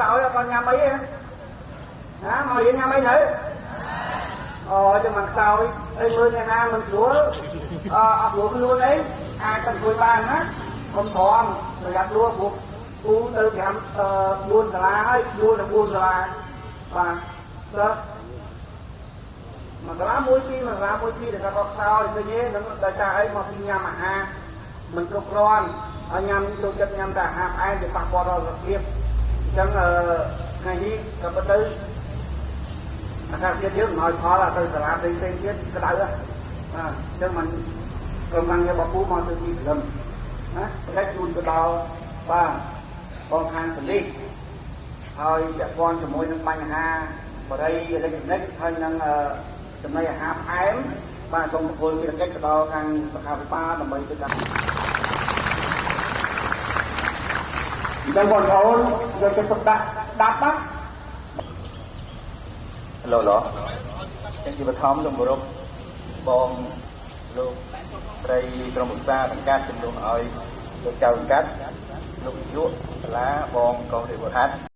ខ្សោយអត់ញ៉ាំអីទេណាមករៀនញ៉ាំអីទៅអូចាំមិនខ្សោយអីមើលអ្នកណាមិនស្រួលអអត់ស្រួលខ្លួនអីអាចទៅជួយបានណាកុំទ្រាំប្រយ័ត្នលួព្រោះពូទៅ5 4សាលាហើយដួលទៅ4សាលាបាទសិស្សមួយសាលាមួយពីរមួយសាលាមួយពីរដែលគាត់ខ្សោយឃើញទេនឹងដោយសារអីមកពីញ៉ាំអាហារមិនគ្រប់គ្រាន់ហើយញ៉ាំចូលចិត្តញ៉ាំតែអាហារផ្អែមវាប៉ះពាល់ដល់សុខភាពអញ្ចឹងអឺថ្ងៃនេះក៏ពិតទៅអាកាសធាតុយើងមិនឲ្យផលទៅសាលាផ្សេងផ្សេងទៀតក្តៅបាទអញ្ចឹងมันក្រុមការងាររបស់ពូមកទៅទីព្រលឹមណាតែជូនទៅដល់បាទបងខាងប៉ូលីសហើយពាក់ព័ន្ធជាមួយនឹងបញ្ហាបរិយអេឡិចត្រូនិកហើយនឹងចំណីអាហារផ្អែមបាទសូមប្រគល់ភារកិច្ចទៅដល់ខាងសុខាភិបាលដើម្បីជួយការអញ្ចឹងបងប្អូនយកចិត្តទុកដាក់ស្ដាប់ណា ឡូឡូចឹងជាបឋមសូមគោរពបងលោកស្រីក្រុមប្រឹក្សាសង្កាត់ជំនួសឲ្យលោកចៅសង្កាត់លោកនាយកសាលាបងកងរាជវុធហាត់។